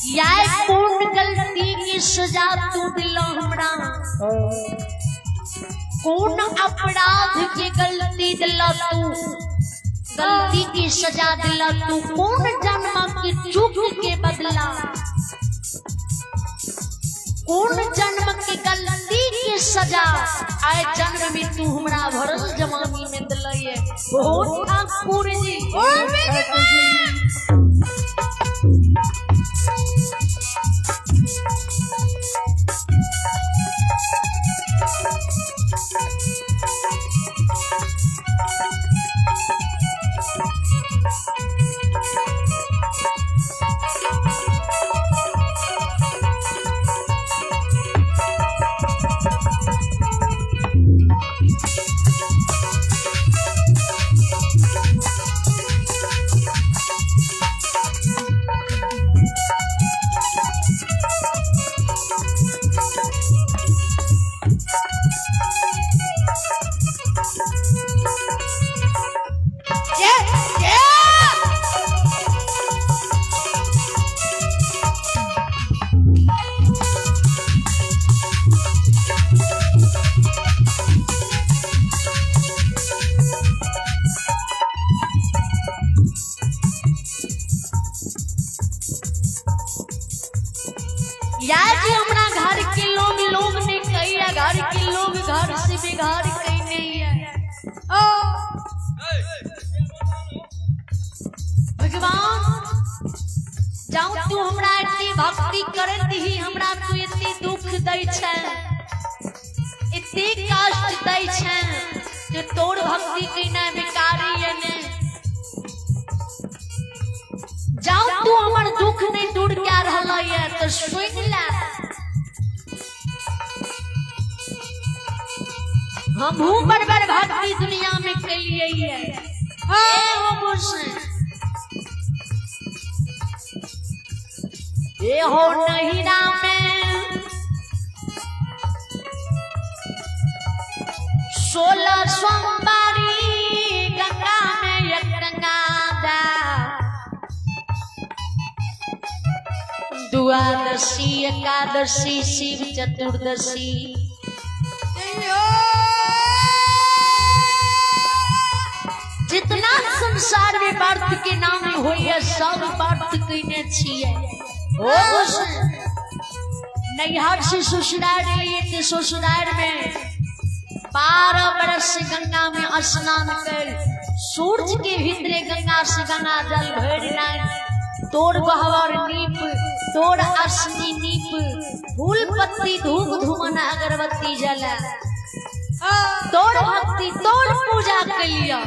या कौन गलती की सजा तू दिला हमरा, कौन अपराध की गलती दिला तू, गलती की सजा दिला तू, कौन जन्म की चूक के बदला, कौन जन्म की गलती की सजा आए जन्म में तू हमरा भरल जवानी में दिलैये। ओ ठाकुर जी, ओ ठाकुर जी। जय जय। या जी हमरा घर के लोग लोग ने कही, घर के लोग घर से बेघर कहीं नहीं है। ओ भगवान जाऊं तू हमरा इतनी भक्ति करत ही हमरा तू इतनी दुख दै छै, इतनी कष्ट दै छै जे तोर भक्ति कइना बेकारी है ने। जाऊं तू हमर दुख नहीं दूर कए रहल है तो सुन ले, हमहू बड़ बड़ भक्ति दुनिया में कलिए है। ए हो गोसाई, ए हो नहिरा में 16 सोमवारी गंगा में एक गंगा दा, द्वादशी एकादशी शिव चतुर्दशी, जितना संसार में व्रत के नाम होइए सब व्रत कइने छिए। ओ नैहर से ससुराल लिए थे, ससुराल में 12 बरस गंगा में स्नान कर सूरज के भीतरे गंगा से गंगा जल भर लाइन, तोड़ गहवर नीप, तोड़ असनी नीप, फूल पत्ती धूप धुमन अगरबत्ती जला, तोड़ भक्ति तोड़ पूजा के लिया।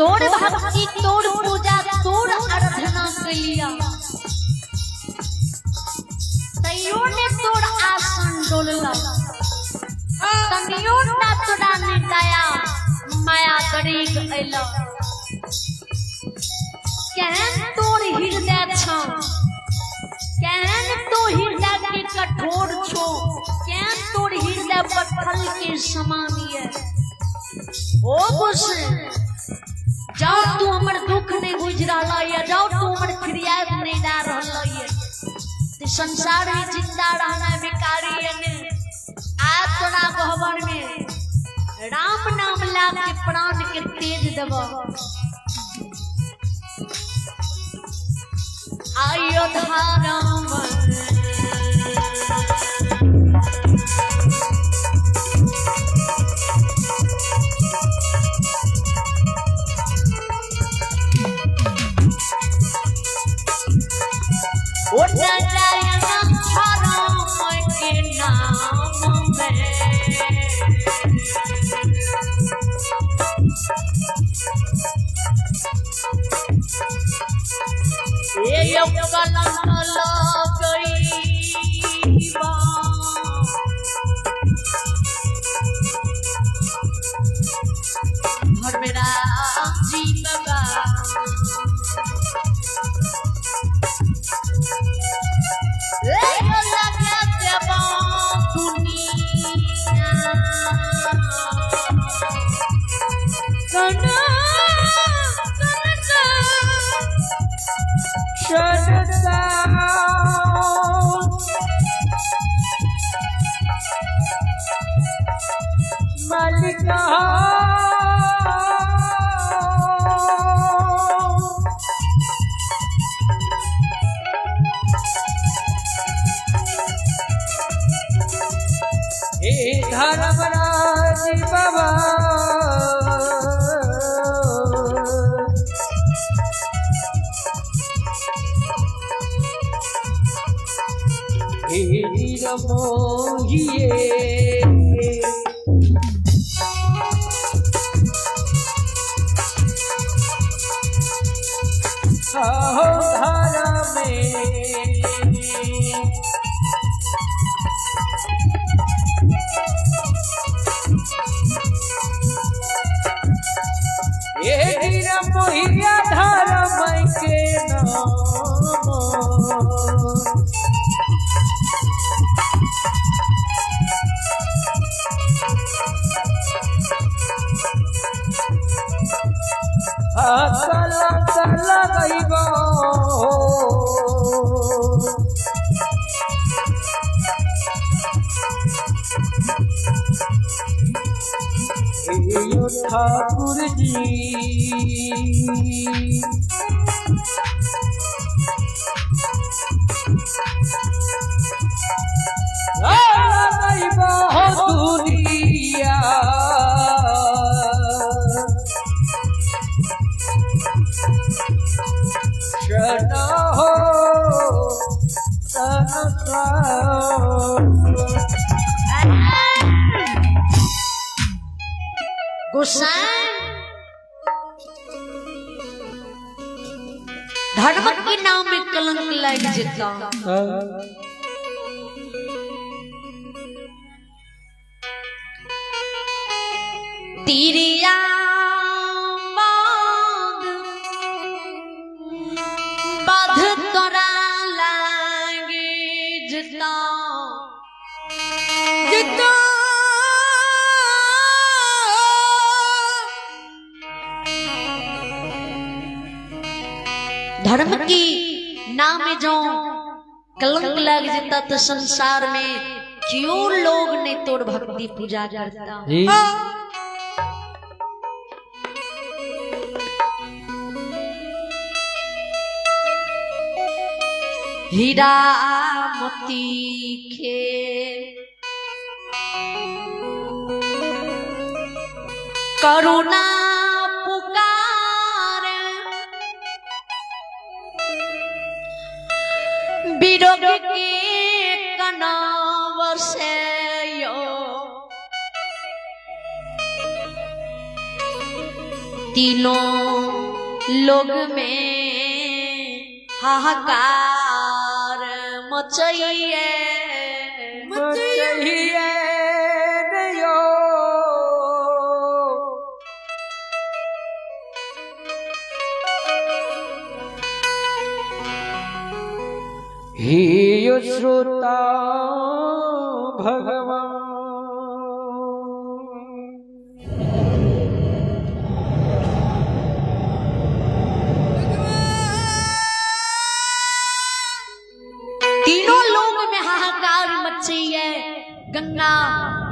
तोड़ भक्ति तोड़ पूजा तोड़ आराधना के लिया, तैयो ने तोड़ आसन डोलला, तनियो ना तोरा ने दया माया गरीब अइला, केहन तोड़ हृदय छौ, केहन तो हृदय के कठोर छो, केहन तोड़ हृदय पत्थर के समान ये। ओ गोसाई जाओ तू हमर दुख नहीं बुझ रहा है, जाओ तू हमर फरियाद नहीं दे रहा है, संसार में जिंदा रहना बेकारी है ने। के तेज देब। आयो धर्म ओ नारायण धर्म के नाम में। ये कलंक लगईबा घर मेरा जी बाबा। मालिका हे धर्मराज बाबा, हे मोहिए हो धारा में। हे मोहिया धर्म के नाम, कलंक लगैबो। हे ठाकुर जी, लगैबो दुनिया। शरण हो गोसाई धर्म के नाम में कलंक लग जेता। तिरिया बांध बाध तोरा लागे जेता। जितना धर्म की नाम में जो कलंक लग जाता तो संसार में क्यों लोग नहीं तोड़ भक्ति पूजा करता। जी हीरा मोती खे करुणा पुकार विरोग के कनाव से यो तीनों लोग में हाहाकार मचइए। मचइए नयो। हे श्रोता भगवान, तीनों लोग में हाहाकार मची है। गंगा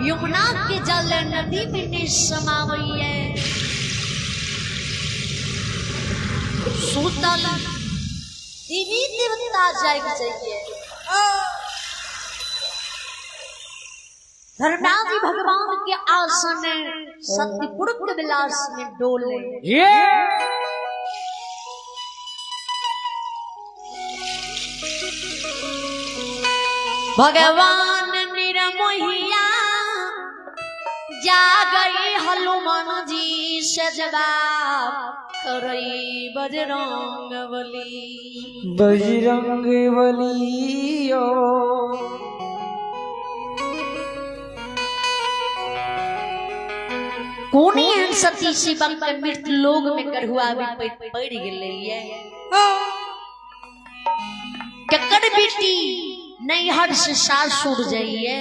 यमुना के जल नदी में नहीं समावई है। सुतल देवी देवता जागि जाइए। धर्मराज भगवान के आसन सत्यपुर के विलास में डोले। ये भगवान निरमोहिया जागई हनुमान जी से जवाब करई बजरंग बली। बजरंग बलियो। कोन एहन सती शिवक के मृत लोग में गढ़ुआ भी पड़ गेलै ये। ककर बेटी नैहर से सासुर जाइए।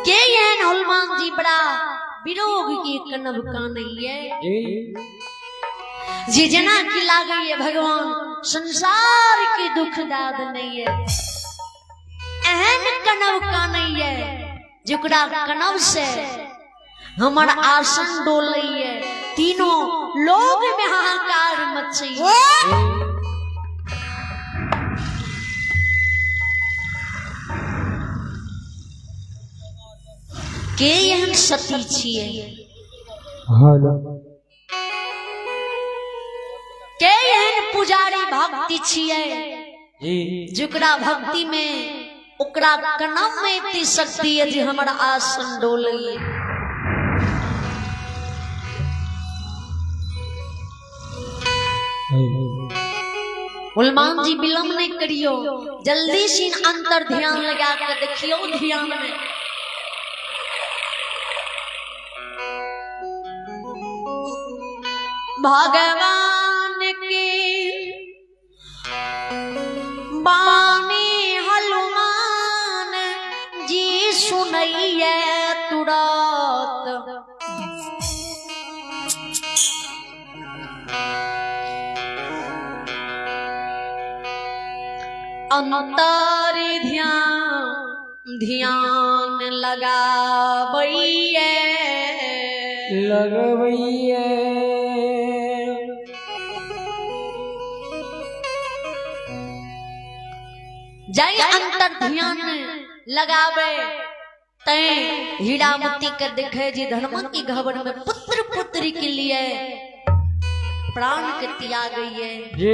के एहन हनुमान जी बड़ा विरोग के कनब कानैये जी जे जना की लागैये भगवान संसार के दुख दाद नहीं है। एहन कनब कानैये जेकरा कनब से हमर आसन डोलैये, तीनों लोग में हाहाकार मचैये। के एहन सती छियै, हेलो के एहन पुजारी भक्ति छियै जी जेकरा भक्ति में ओकरा कनम में इतनी शक्ति है जे हमर आसन डोलैये। हनुमान जी विलम्ब नहीं करियो, जल्दी से अंतर ध्यान लगा के देखियो ध्यान में। भगवान के बानी हनुमान जी सुनैये तुरत। अंतर ध्यान ध्यान लगाबैये लगबैये। जाय अंतर ध्यान लगावे तै हीरामती के देखे जे धर्म की घबर में पुत्र पुत्री के लिए प्राण के त्यागैये, जी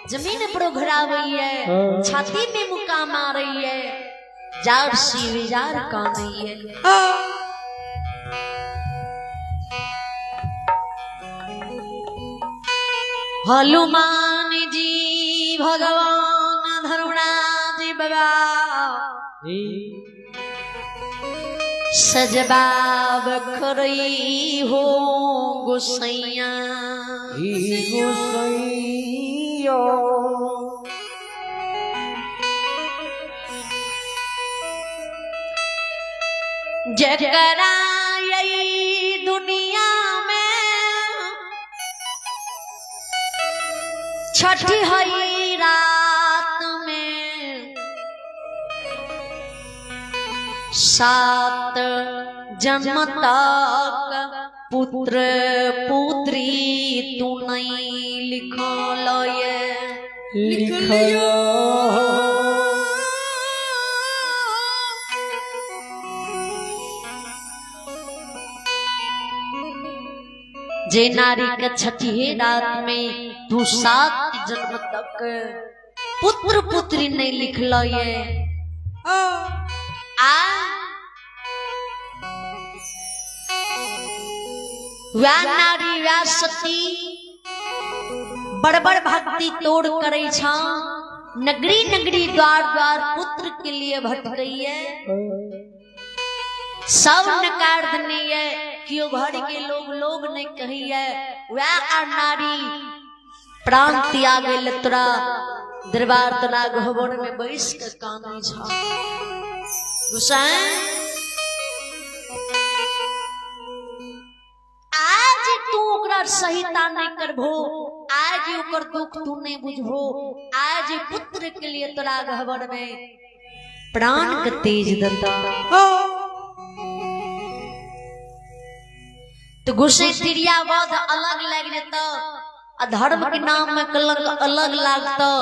जमीन पर उघरावैये, हाँ। छाती में मुका मारैये, जार सी विजार कानैये। हनुमान जी भगवान धर्मराज बाबा जी सजबाब करई हो गोसैया। ही गोसैयो। जकरा यही दुनिया में छठ हई रात में 7 जन्म तक पुत्र पुत्री तू नहीं लिखल ये। लिखल जे नारी के छठी रात में तू 7 जन्म तक पुत्र पुत्री नहीं लिखल ये। आ वह नारी वह सती बड़बड़ भक्ति तोड़ करे छा, नगरी नगरी द्वार द्वार पुत्र के लिए भटकैये, सब नकार देने है, क्यों घर के लोग लोग नहीं कहिए। वह आ नारी प्राण त्याग तोरा दरबार तोरा गहबर में बैस के कानै छा। गुसाई आज तू ओकरा सहिता नहीं करभो, आज ओकर दुख तू नहीं बुझभो, आज पुत्र के लिए तोरा गहबर में प्राण के तेज दता। तो गुस्से तिरिया वध अलग लागि जेतौ आ धर्म के नाम में कलंक अलग लागतौ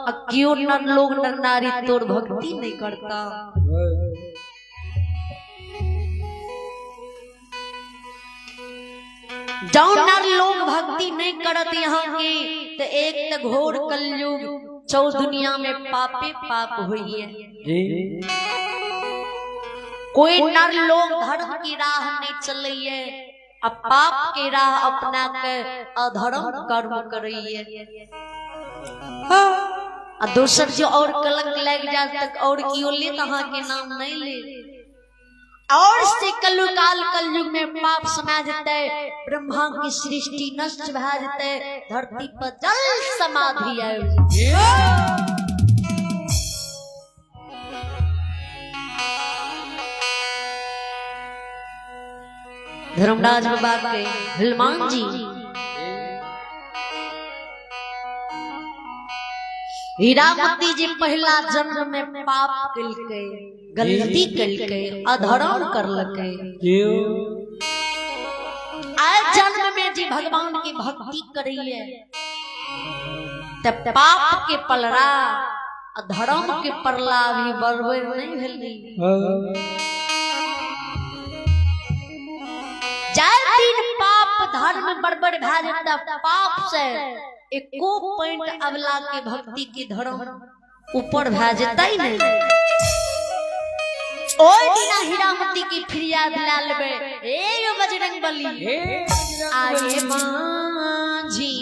आ क्यों नर लोग नर नारी तोर भक्ति नहीं करता। जौन नर लोग भक्ति नहीं करत यहाँ के तो एक तो घोर कलयुग चौ दुनिया में पापे पाप हुई है। जी कोई नर लोग धर्म की राह नहीं चलैये आ पाप के राह अपना के अधर्म कर्म करैये आ दोसर जो और कलंक लग जाए तक और कियो ले अहाँ के नाम नहीं ले। और से कलु काल कलयुग में पाप समा जते, ब्रह्मा की सृष्टि नष्ट भए जते, धरती पर जल समाधि आबि जेतै। धर्मराज बाबा के हनुमान जी हीरामती जी पहला जन्म में पाप कलकै, गलती कलकै, अधर्म करलकै। आए जन्म में जी भगवान की भक्ति करिए त पाप के पलड़ा अधर्म के पड़ला भी बरबर नहीं भेलै। जाय दिन पाप धर्म बरबर भए जेतै, पाप से एको पॉइंट अबला के भक्ति के धर्म ऊपर भए जेतै नहीं। ओइ दिना हीरामती की फरियाद ला लेबै, ए यो बजरंग बली आए मांझी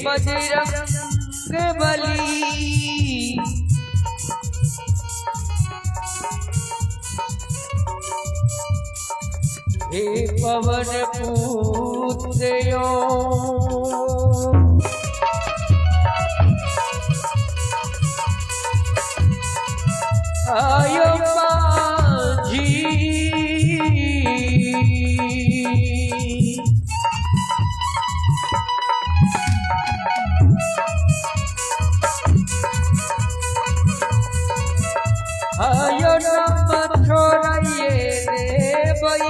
बजरंग बली हे पवन पुत्र यो आयो माझी आयो नाम छोड़ाइए देवई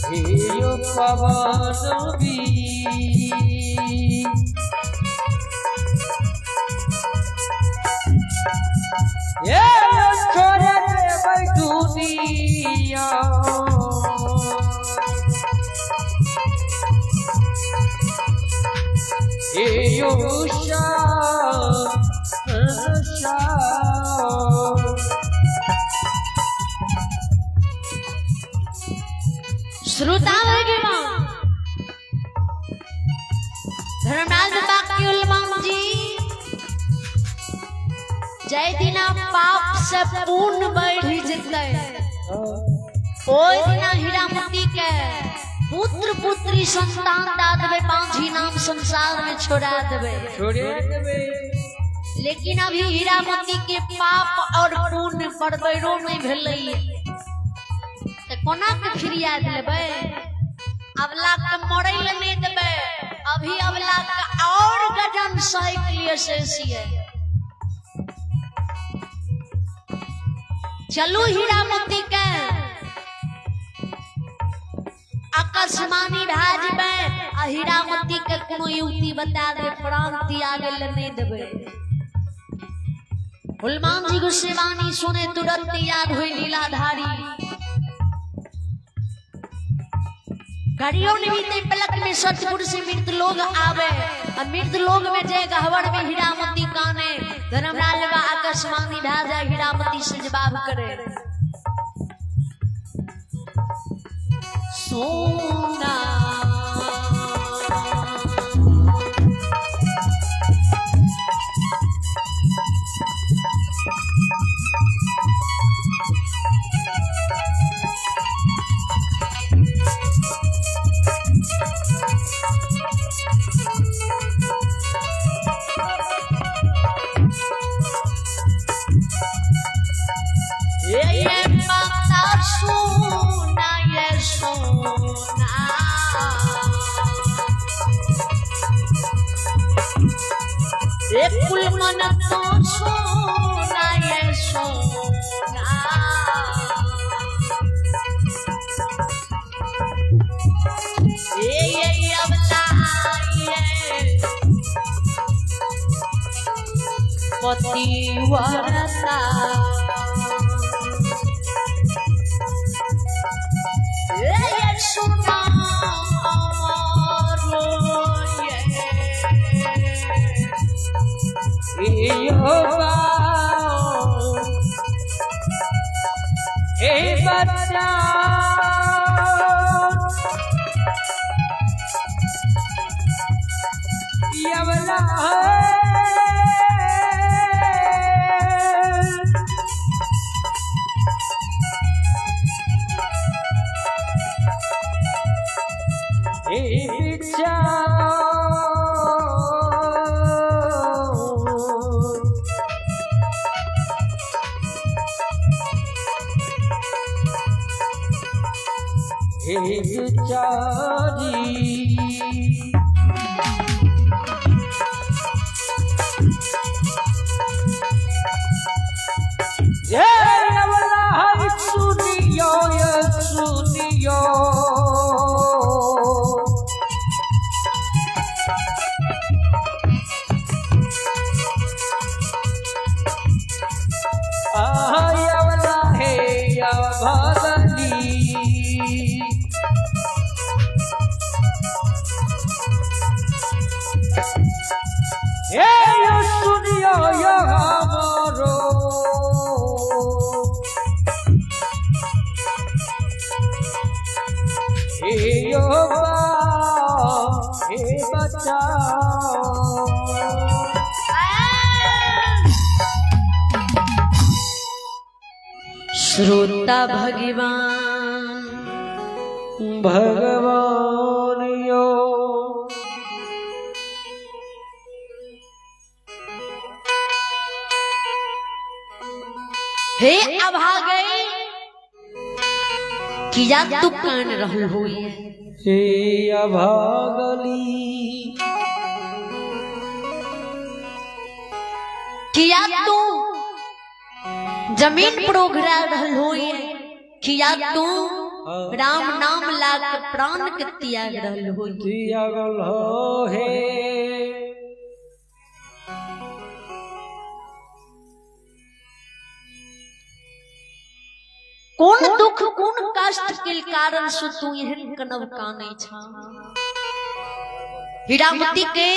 हे पवन वीर ये छोड़े देवई दुनिया श्रोता भगवान धर्मराज धर्मराज बाकी उलमान जी जय दिना पाप से पुण्य बढ़ी जतै, ओहि दिना हीरामती के पुत्र पुत्री संतान दा देबै, पांची नाम संसार में छोड़ा देबै। छोड़े देबै। लेकिन अभी हीरामती के पाप और पुण्य बरबरो नहीं भेलै, तऽ कोना के फिरिया देबै? अबला के मरै लए नहीं देबै। अभी अबला के और गजन सही के लिए शेष है। चलू हीरामती के आकाशवाणी भए जेबै आ हीरामती के कोनो युवती बता दे प्राण त्याग ले नहीं देबै। हनुमान जी गुस्सेवानी सुने तुरंत याद हुई लीलाधारी। घड़ियों निमित्त पलक में सतपुर से मृत लोग आवे आ मृत लोग में जय गहवर में हीरामती काने। धर्मराज बा आकाशवाणी भए जाए, हीरामती से जवाब करे सोना। ये माता सोना, ये सोना, ये कुल मन तो सोना, ये सोना, ये अबला ये पतिव्रता, ये सोना यो बा ए बच्चा यवला ए बिचा हे चारी। हे अवला सुनियो सुनियो, अवला हे अभगली। हे सुनियो हमरो, हे यो बा हे बचाओ। श्रोता भगवान भगवान यो हे अभागे किया तू कान रहल हुई? हे अभागली किया तू जमीन पर उघरा रहल हुई? किया तू राम नाम लाग प्राण के त्याग रहल हुई? त्यागल हो हे। कोन दुख कोन कष्ट के कारण से तू एहन कनव कानै छा? हीरामती के